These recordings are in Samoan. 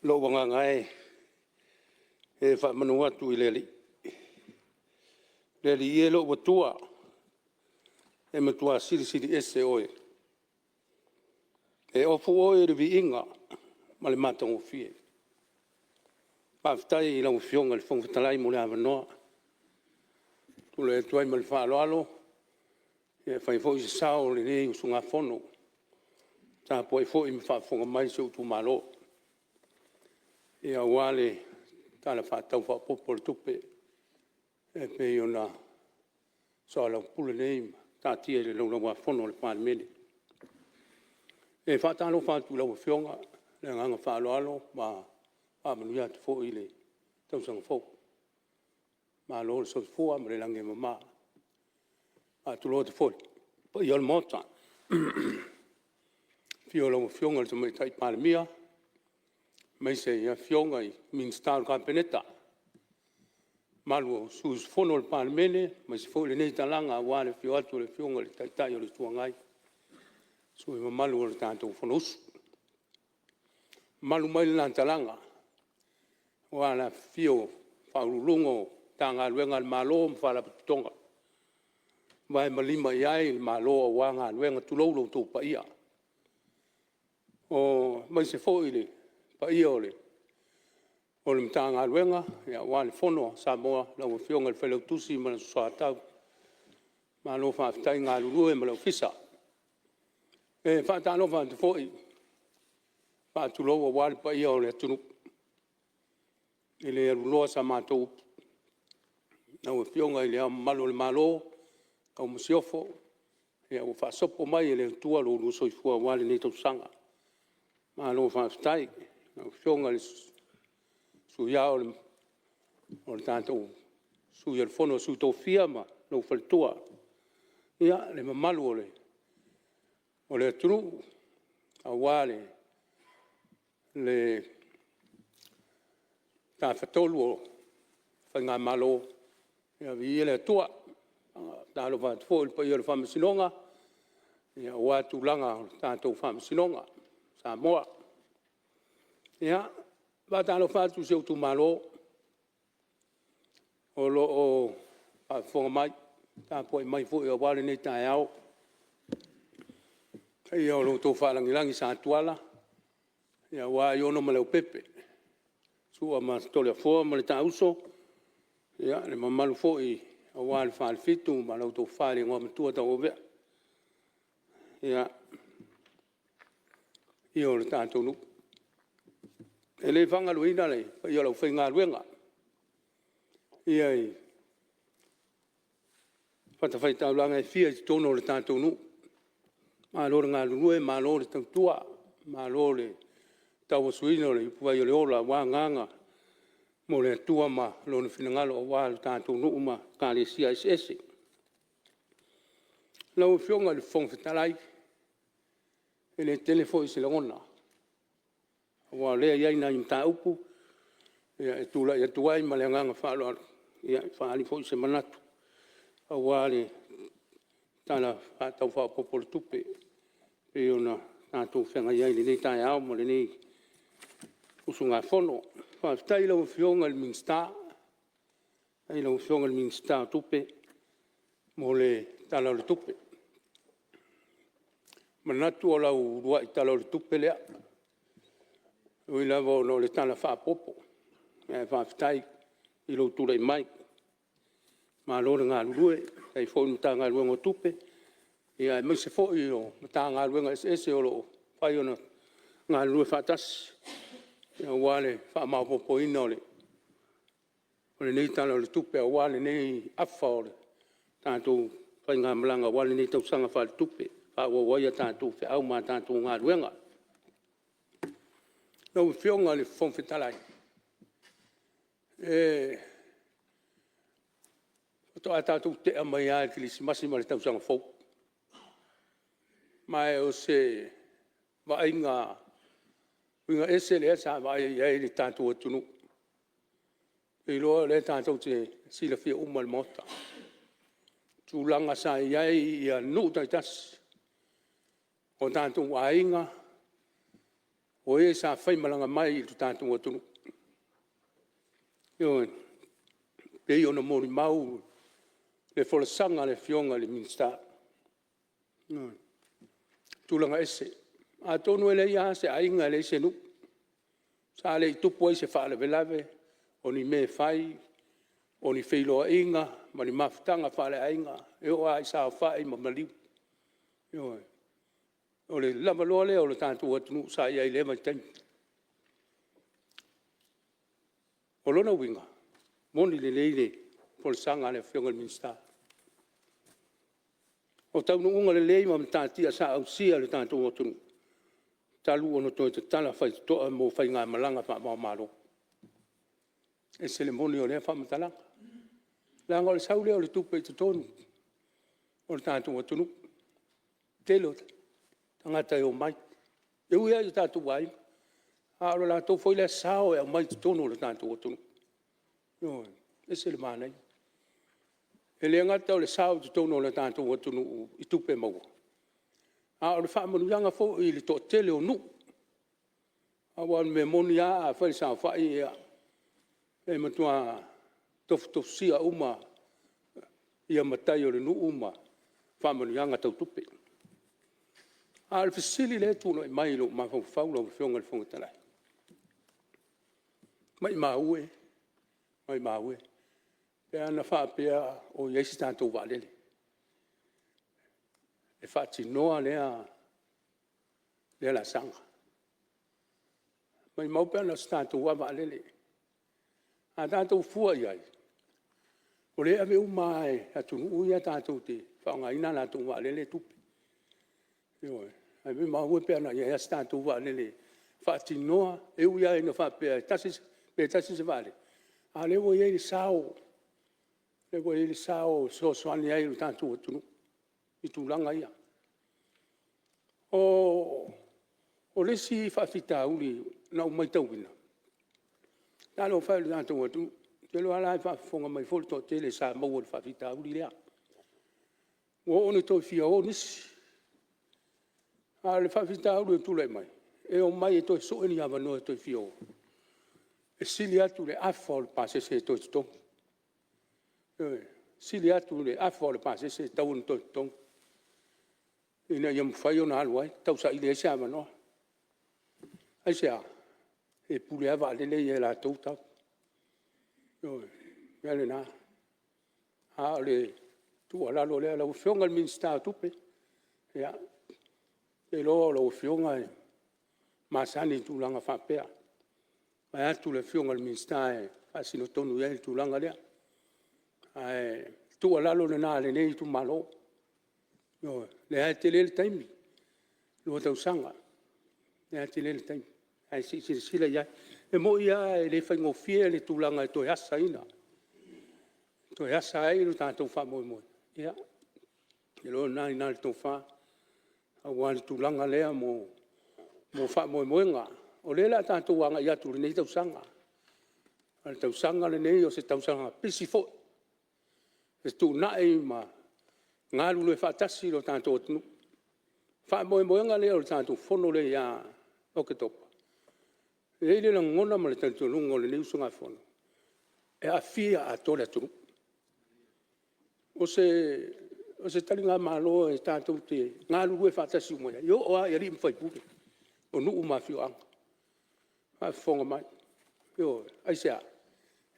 Lou agaga e, e faamanu atu i le Alii. Le Alii e lou Atua, e matua silisili ese Oe, e ofu Oe i le viiga ma le matagofie. Faafetai i lau Afioga i le Fofoga Fetalai mo le avanoa. E tulai atu ai ma le faaaloalo e fai foi se sao o lenei usugafono, o tapuai foi ma faafofoga mai si ou itumalo aua le Tala Faatatau Faaopoopo o le Tupe e pei ona soalaupule nei ma taatia i le Laulau-a-Fono a le Palemene. E faatalofa atu i lau Afioga ma le agaga faaaloalo ma faamanuia atu foi le tausaga fou. Malo le soifua ma le lagi e mama. E faatulou atu foi i le paia o le Maota, i le afio o lau Afioga i le Tamaitai Palemia aemaise Afioga i Minisita o le Kapeneta, le mamalu o sui usufono o le Palemene aemaise foi lenei talaga aua le afio atu o le Afioga i le Taitai o le Itu Agai ma sui usufono mamalu o le tatou Fonousu. Mamalu mai lena talaga aua le afifio o Ofisa Sili o Pulega o Matagaluega a le Malo ma Faalapotopotoga ua vae ma lima i ai le Malo aua galuega, tulou lo outou paia. Aemaise foi le paia o le Matagaluega aua le Fono a Samoa, lau Afioga i le Failautusi ma le Soatau, malo faafetai galulue ma le Ofisa. E faatalofa atu foi ma faatulou aua le paia o le atunuu, e le aluloa sa matou upu i lau Afioga i Le Ao Mamalu o le Malo ma lau Masiofo, ua faasopo mai e le Atua lo oulua soifua aua lenei tausaga, malo faafetai. Lau Afioga i le Sui Ao o le tatou Sui o le Fono a Sui Tofia ma lou faletua. Ia, le mamalu o le atunuu aua le Tafatolu o Faigamalo, ia viia le Atua. E faatalofa atu foi i le paia o le Faamasinoga aua tulaga o le tatou Faamasinoga o Samoa. Ia, e faatalofa atu i si ou itumalo o lo o faafofoga mai ma tapuai mai foi aua lenei taeao. Le paia o lo outou faalagilagi Sa Tuala, aua Aiono ma Leaupepe, Sua ma Toleafoa ma le Taauso, le mamalu foi aua le Falefitu ma lau Tofa i le Igoamatua Tauauvea. Ia, le paia o le tatou nuu. E le faagaloina le paia o le aufaigaluega i fatafaitaulaga e fia i totonu o le tatou nuu, malo le galulue malo le tautua, malo le tauasuina o le ipuvai o le Ola aua agaga mo le Atua ma Lona finagalo aua le tatou nuu ma Ekalesia eseese. Lau Afioga i le Fofoga Fetalai, e le tele foi se lagona, aua o lea e i ai nai mataupu e tulai atu ai ma le agaga faaaloalo e faaali foi se manatu aua le Tala Faatatau Faaopoopo o le Tupe e pei ona tatou feagai ai i lenei taeao ma lenei usugafono. Faafetai i lau Afioga i le Minisita, faafetai i lau Afioga i le Minisita o Tupe mo le Tala o le Tupe. E manatu o lau uluai Tala o le Tupe lea, e ui lava ona o le Tala Faaopoopo, ae faafetai i lou tulai mai. Malo le galulue, faafetai foi i le Matagaluega o Tupe, aemaise foi o Matagaluega eseese o lo o mafai ona galulue faatasi aua le faamaopoopoina o lenei Tala o le Tupe aua lenei afa o le tatou faigamalaga aua lenei tausaga faaletupe e faaauau ai a tatou feau ma a tatou galuega. Lau Afioga i le Fofoga Fetalai, faatoa tatou tea mai lava i le Kerisimasi ma le Tausaga Fou, ma o se vaaiga uiga ese lea sa vaai i ai le tatou atunuu. Ou te iloa o lea tatou te silafia uma e le Maota tulaga sa i ai nuu taitasi, o tatou aiga, O e sa faimalaga mai i lo tatou atunuu, ioe, e pei ona molimau le folasaga a le Afioga i le Minisita, ioe, e tulaga ese. Atonu e leai lava se aiga e leai se nuu sa le i tupu ai se faalavelave, o ni mea e fai, o ni feiloaiga ma ni mafutaga faaleaiga, e oo lava i saofai ma maliu. Ioe. O le lavaloa lea o le tatou atunuu sa i ai i lea vaitaimi. O lona uiga, e moni lelei le folasaga a le Afioga i le Minisita, o taunuuga lelei ma matatia sa ausia e le tatou atunuu talu ona toe tatala faitotoa mo faigamalaga faava-o-Malo. E ese le moni o lea faamatalaga, leaga o le sau lea o le tupe i totonu o le tatou atunuu, tele o tagata e omai, e ui lava i o tatou aiga, a o le latou foi lea sao e aumai i totonu o le tatou atunuu. Ioe. E ese le manaia. E le gata o le sao i totonu o le tatou atunuu i tupe maua, a o le faamanuiaga foi i le toatele o nuu. Aua o le mea moni lava afai e saofai, e matua tofutofusia uma matai o le nuu ma faamanuiaga tau tupe. A o le fesili lea e tulai mai i lou mafaufau lau Afioga i le Fofoga Fetalai, maumau e, maumau e pe ana faapea o i ai se tatou vaalele e faatinoa lea laasaga. Maumau pe ana o se tatou lava vaalele. A tatou fua i ai, o lea e ave uma lava e atunuu ia tatou te faaaogaina a latou vaalele tupe. Ioe. Ae maumau e pe ana i ai lava se tatou vaalele e faatinoa, e ui lava ina faapea pe tasi se vaalele, a o lea ua i ai le sao, o lea ua i ai le sao e fesoasoani ai i lo tatou atunuu i tulaga ia. O le isi faafitauli na ou matauina, talofa e i lo tatou atunuu, ou te iloa o la e faafofoga mai foi le toatele sa maua i le faafitauli lea. Ua oo ina toe fia o nisi, a o le faafitauli ua tulai mai, e omai e toe sue ni avanoa e toe fia o, e sili atu le afa o le pasese e toe totogi, ioe, e sili atu le afa o le pasese e tatau ona toe totogi ina ia mafai ona alu ai, tausaili ai se avanoa. Aisea? E pule lava vaalele ia i latou tau. Ioe, o le mea lena. A o le tuualalo lea, lau Afioga i le Minisita o Tupe, ia, ou te iloa o lau Afioga e masani i tulaga faapea, vaeatu le Afioga i le Minisita e faasino tonu i ai le tulaga lea. A o le tuualalo lena a lenei itumalo. Ioe. O lea lava e tele le taimi, 2 tausaga, o lea lava e tele le taimi, ae se i silasila i ai. E moni lava e le faigofie le tulaga e toe asaina, toe asa ai lo tatou faamoemoe, ia, ou te iloa o lena e i ina le tofa aua le tulaga lea mo faamoemoega. O lea o le a tatou agai atu i lenei tausaga, a o le tausaga lenei o se tausaga pisi foi, e fetuunai ma galulue faatasi lo tatou atunuu. O le faamoemoega lea o le tatou Fono lea ia Oketopa, e i ai le lagona ma le talitonuga o lenei usugafono, e aafia atoa le atunuu. O se taligamalo tatou te galulue faatasi uma i ai, e oo lava i alii ma faipule o nuu ma afioaga o faafofoga mai. Ioe. Aisea?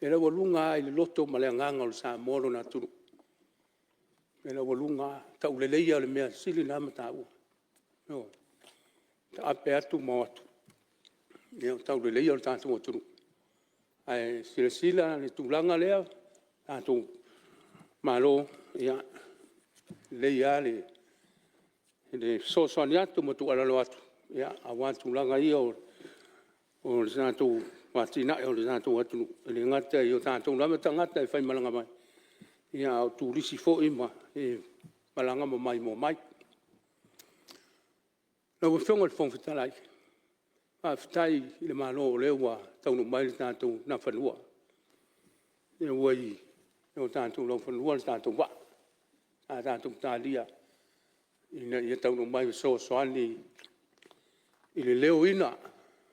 E laualuga lava i le loto ma le agaga o le Samoa lona atunuu, e laualuga lava, tauleleia o le mea sili lena mataua, ioe. Taape atu ma o atu, ia tauleleia lo tatou atunuu. Ae silasila i le tulaga lea le tatou Malo, ia, e lelei lava le fesoasoani atu ma tuualalo atu aua tulaga ia o le tatou atinae o le tatou atunuu, e le gata i o tatou lava tagata e faimalaga mai, a o turisi foi ma e malaga ma maimoa mai. Lau Afioga i le Fofoga Fetalai, faafetai i le Malo o lea ua taunuu mai le tatou Nafanua, o lea ua i o tatou laufanua le tatou vaa sa tatou talia ina ia taunuu mai e fesoasoani i le leoina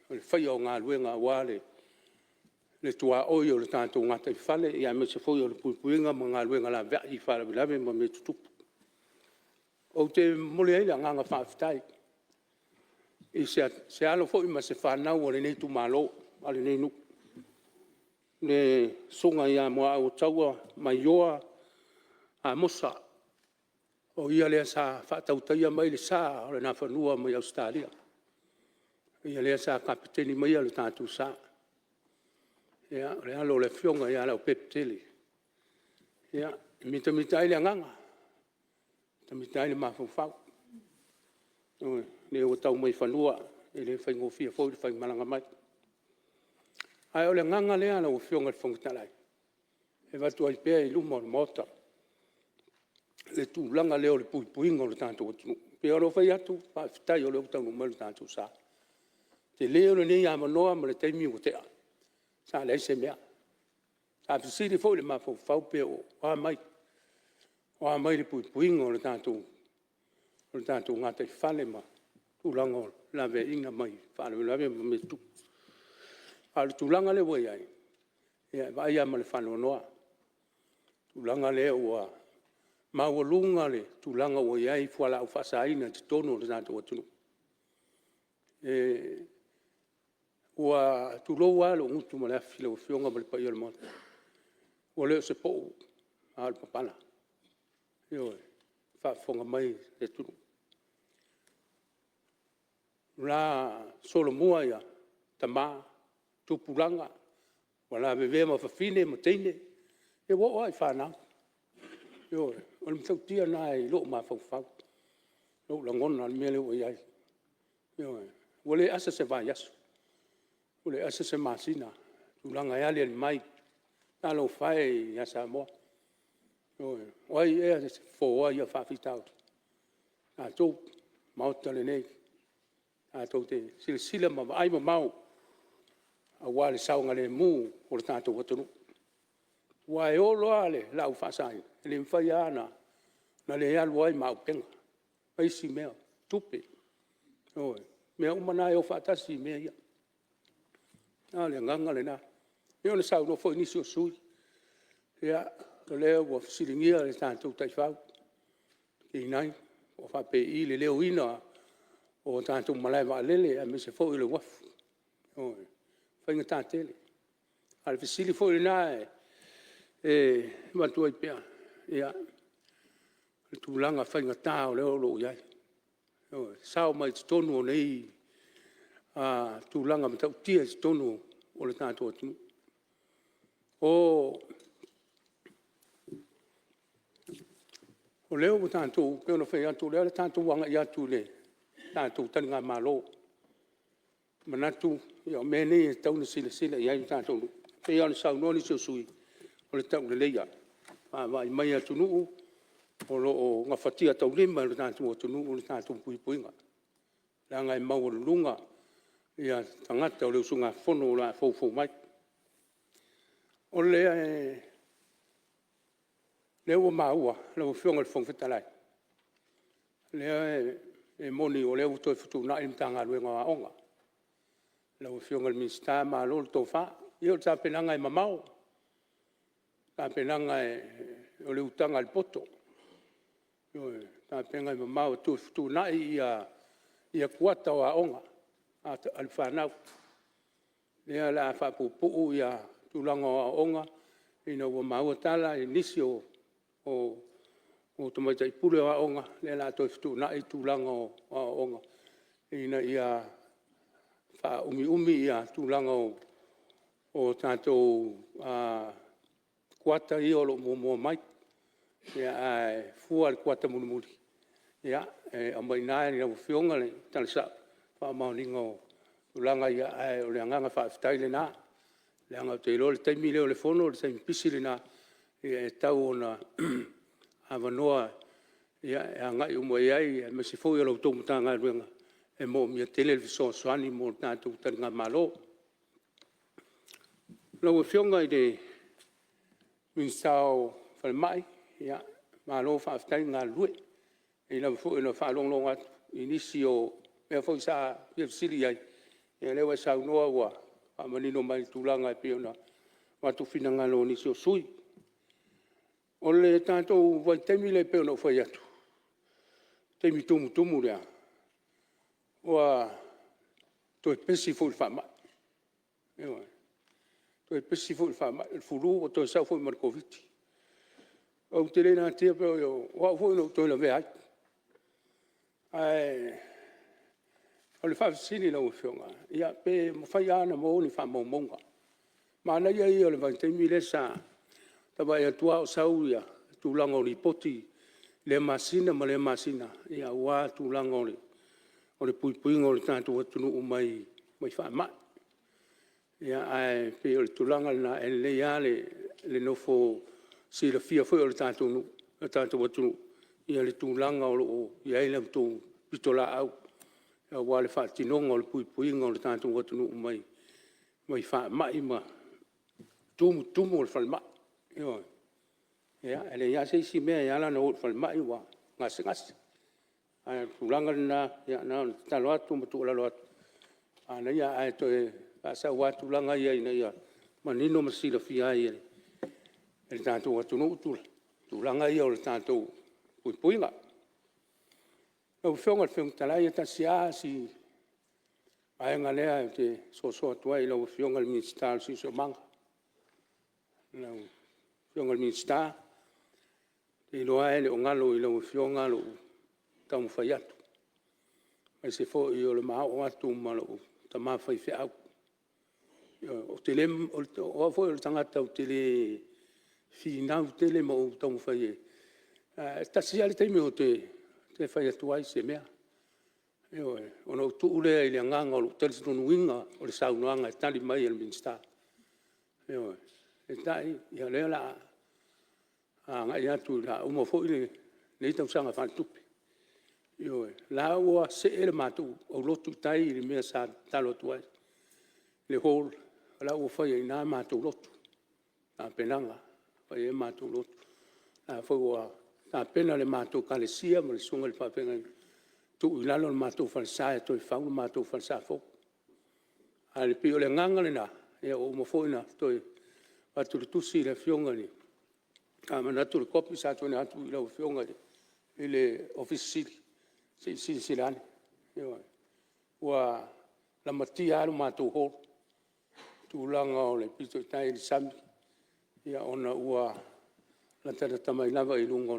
le faia o galuega aua le tuaoi o le tatou gataifale aemaise foi o le puipuiga ma galuega laveai i faalavelave ma mea tutupu. Ou te momoli ai le agaga faafetai i se alo foi ma se fanau a lenei itumalo, a lenei nuu, le Susuga ia Muaau Taua Maioa Amosa, o ia lea sa faatautaia mai le sa o le Nafanua mai Ausetalia, o ia lea sa kapeteni maia le tatou sa. Ia, o le alo o le Afioga ia Leaupepe Tele. Ia, e mitamita ai le agaga, mitamita ai le mafaufau, ioe, o lea ua tau mai i fanua, e le faigofie foi le faimalaga mai. Ae o le agaga lea lau Afioga i le Fofoga Fetalai, e avatu ai pea i luma o le Maota le tulaga lea o le puipuiga o le tatou atunuu. E pei ona ou fai atu, faafetai o lea ua taunuu mai lo tatou sa. O le tele o lenei avanoa ma le taimi ua tea, sa leai se mea. Sa fesili foi le mafaufau pe o a mai, o a mai le puipuiga o le tatou gataifale ma tulaga o laveaiga mai faalavelave ma mea e tutupu. A o le tulaga lea ua i ai, ia e vaai lava ma le faanoanoa i le tulaga lea ua maualuga le tulaga ua i ai fualaau faasaina i totonu o le tatou atunuu. Ua tulou lava lou gutu ma le afi lau Afioga ma le paia o le Maota, ua le o se pou a o le papala. Ioe. Ua faafofoga mai le atunuu. O la e solomua tama, tupulaga ua lavevea ma fafine ma teine, ia ua oo lava i fanau. Ioe. O le matautia lena i lou mafaufau, lou lagona i le mea lea ua i ai. Ioe. Ua le asa se vaiaso, ua le asa se masina i tulaga e aliali mai. Talofa e ia Samoa, ioe. O ai ea e fofoa ia faafitauli? O tatou le Maota lenei, tatou te silasila ma vaai mamao aua le saogalemu o le tatou atunuu. Aua e oo loa le laau faasaina, e le mafai lava ona le alu ai ma auupega ma isi mea, tupe, ioe. O mea uma na e o faatasi mea ia. A o le agaga lena. E pei ona saunoa foi nisi o sui usufono, ia, o lea ua fesiligia le tatou taifau K9 po o faapei le leoina o tatou malaevaalele aemaise foi o le uafu. Ioe. E faigata tele. A o le fesili foi lena e avatu ai pea, ia, o le tulaga faigata o lea o lo o i ai, ioe, sao mai totonu o nei tulaga matautia i totonu o le tatou atunuu. O lea ua tatou, pei ona fai atu o lea ua tatou agai atu i le tatou taligamalo. E manatu o mea nei e tatau ona silasila i ai le tatou nuu. E pei lava ona saunoa nisi o sui usufono, o le tauleleia, vaavaai mai atunuu o lo o gafatiataulima e le tatou atunuu le tatou puipuiga, leaga e maualuluga tagata o le usugafono o le a foufou mai. O lea ua maua lau Afioga i le Fofoga Fetalai, o lea e moni o lea ua toe fetuunai le Matagaluega o Aoga. Lau Afioga i le Minisita malo le tofa. Ia o le tapenaga e mamao, o le tapenaga o le utaga a le poto, ioe, o tapenaga e mamao e toe fetuunai kuata o aoga a le fanau. O lea o le a faapuupuu tulaga o aoaoga ina ua maua tala i nisi o tamaitai pule o aoga, o lea o le a toe fetuunai tulaga o aoaoga ina ia faaumiumi tulaga o tatou kuata ia o lo o muamua mai, ae fua i le kuata mulimuli, e aumai i ina i lau Afioga le tala sao i le faamaoniga o tulaga ia, ae o le agaga faafetai lena, leaga ou te iloa o le taimi lea o le Fono o le taimi pisi lena, e tatau ona avanoa e agai uma i ai, aemaise foi o la outou Matagaluega, e manaomia tele le fesoasoani mo le tatou taligamalo. Lau Afioga i le Minisita o le Falemai, malo faafetai le galulue. E pei lava foi ona faalogologo atu i nisi o mea foi sa fia fesili i ai, Ia o lea ua e saunoa ua faamanino mai tulaga e pei ona avatu finagalo o nisi o sui usufono. O le tatou vaitaimi lea pei ona ou fai atu, le taimi tumutumu lea, ua toe pepesi foi i le faamai, ioe, toe pepesi foi i le faamai, o le flu ua toe sau foi ma le Koviti. Ou te le natia o au foi na ou toe lavea ai. Ae o le faafesili i lau Afioga, ia pe mafai lava ona maua ni faamaumauga. Manaia ia o le vaitaimi lea sa ta vaai atu lava o sau le tulaga o Lipoti i lea masina ma lea masina aua tulaga o le puipuiga o le tatou atunuu mai faamai. Ae pei o le tulaga lena, e lelei lava le nofo silafia foi e le tatou atunuu le tulaga o lo o i ai la outou pitolaau aua le faatinoga o le puipuiga o le tatou atunuu mai faamai ma tumutumu o le falemai. Ioe. Ia, e leai lava se isi mea e ala ona o i le falemai ua gasegase. Ae o le tulaga lena, na ona tatalo atu ma tuualalo atu, manaia ae toe faasau lava tulaga ia ina ia manino ma silafia ai e le tatou atunuu tulaga ia o le tatou puipuiga. Lau Afioga i le Fofoga Fetalai, e tasi lava si vaega lea ou te soso atu ai i lau Afioga i le Minisita o le Siosiomaga. Lau Afioga i le Minisita, ou te iloa lava e le o galo i lau Afioga lou taumafai atu, aemaise foi o le ma oo atu ma lou tama faifeau. O au foi o le tagata ou te le finau tele ma ou taumafai e… ae tasi lava le taimi ou te fai atu ai se mea, ioe, ona ou tuu lea i le agaga o lou talitonuina o le saunoaga e tali mai a le Minisita. Ioe. Peitai, o lea o le a agai atu o le a uma foi lenei tausaga faaletupe, ioe, o la ua see le matou aulotu i tai i le mea sa tatalo atu ai i le hall, o la ua fai ai i ina a matou lotu, tapenaga e fai ai a matou lotu. O la foi ua tapena le matou ekalesia ma le susuga i le faafeagaiga, tuu i lalo le matou falesa e toe fau le matou falesa fou. Ae pei o le agaga lena, ua uma foi ona toe avatu le tusi i le afioga i le… manatu o le kopi sa tuuina atu i lau Afioga i le Ofisa Sili o Pulega, se i silasila ane. Ioe. Ua lamatia lava le matou hall i tulaga o le pito i tai i le sami, ona ua latalata mai lava i luga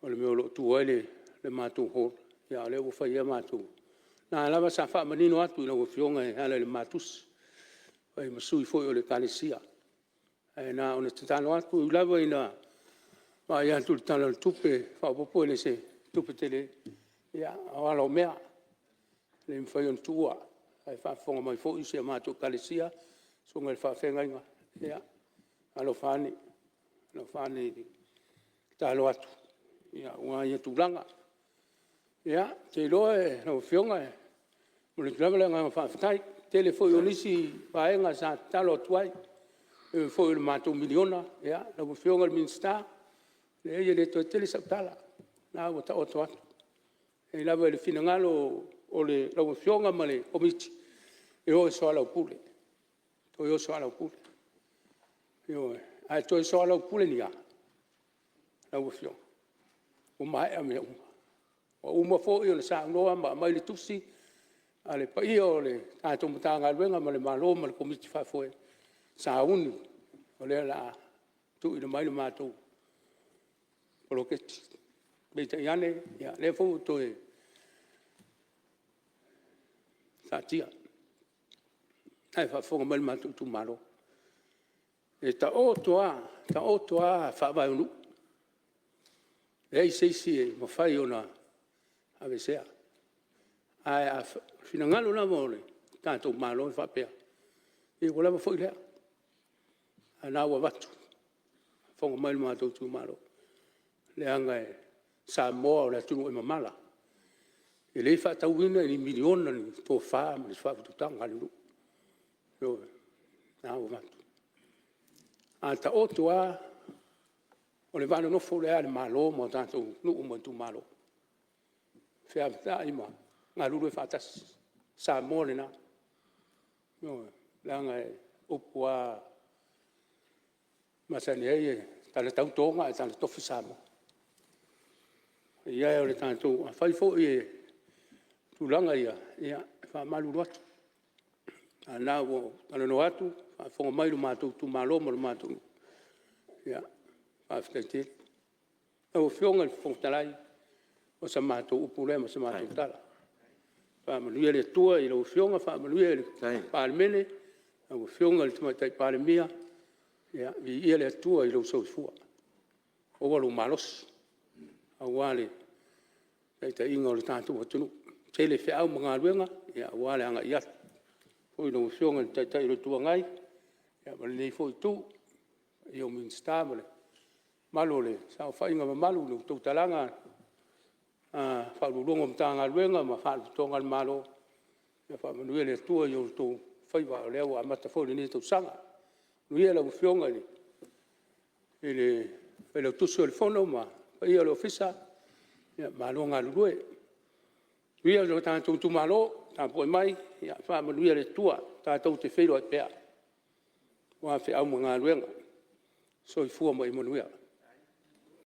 o le mea o lo o tu ai le matou hall, a o lea ua fai lava matou… O lena lava sa faamanino atu i lau Afioga e ala i le ma tusi, e fai ma sui foi o le ekalesia. Ae na ona tatalo atu, e ui lava ina vaai atu i le Tala o le Tupe Faaopoopo e le o se tupe tele, a o ala o mea, e le mafai ona tuua. O la e faafofoga mai foi si a matou ekalesia, susuga i faafeagaiga, ia alofa ane, alofa ane tatalo atu aua ia tulaga. Ia, ou te iloa lau Afioga, e momoli atu lava le agaga faafetai. O le tele foi o nisi vaega sa tatalo atu ai, e ui foi i le matou miliona, lau Afioga i le Minisita, e leai e le toe tele sau tala, o lena ua taoto atu. E ui lava i le finagalo o lau Afioga ma le Komiti e o e soalaupule, toe o e soalaupule. Ioe. Ae toe soalaupule ni a? Lau Afioga, ua maea mea uma, ua uma foi ona saunoa ma aumai le tusi a le paia o le tatou Matagaluega ma le Malo ma le Komiti Faafoe, sauni o lea o le a tuuina mai le matou poloketi. Peitai ane, o lea foi ua toe taatia. O la e faafofoga mai le matou itumalo. E taoto lava, taoto lava faavae o nuu, e leai se isi e mafai ona aveesea. Ae o le finagalo lava o le tatou Malo e faapea, ia ua lava foi lea, a o lena ua avatu, faafofoga mai lo matou itumalo. Leaga o Samoa o le atunuu e mamala, e le faatauina i ni miliona le tofa ma le faautautaga a le nuu. Ioe, o lena ua avatu. A taoto lava, o le va nonofo lea a le Malo ma tatou nuu ma itumalo, feaveai ma galulue faatasi, o Samoa lena. Ioe, leaga o upu lava e masani ai, e talatau Toga ae talatofi Samoa. Le paia e o le tatou, afai foi o tulaga ia, ia e faamalulu atu, a o lena ua ou talanoa atu, faafofoga mai lo matou itumalo ma le matou nuu, ia faafetai tele. Lau Afioga i le Fofoga Fetalai, o sa matou upu lea ma se matou tala, faamanuia le Atua i lau Afioga, faamanuia i le Palemene, lau Afioga i le Tamaitai Palemia, ia viia le Atua i lou soifua, maua lou malosi aua le taitaiga o le tatou atunuu. E tele feau ma galuega aua le agai atu. E faapea foi lau Afioga i le Taitai o le Itu Agai ma lenei foi Itu, le paia o Minisita ma le mamalu o le saofaiga mamalu i la outou talaga a Ofisa Sili o Pulega o Matagaluega ma Faalapotopotoga a le Malo, ia faamanuia le Atua i outou faiva o lea ua amata foi lenei tausaga. Manuia lau Afioga i le Failautusi o le Fono ma le paia o le Ofisa, malo galulue. Manuia lo tatou itumalo tapuai mai, ia faamanuia le Atua, tatou te feiloai pea aua feau ma galuega. Soifua ma ia manuia.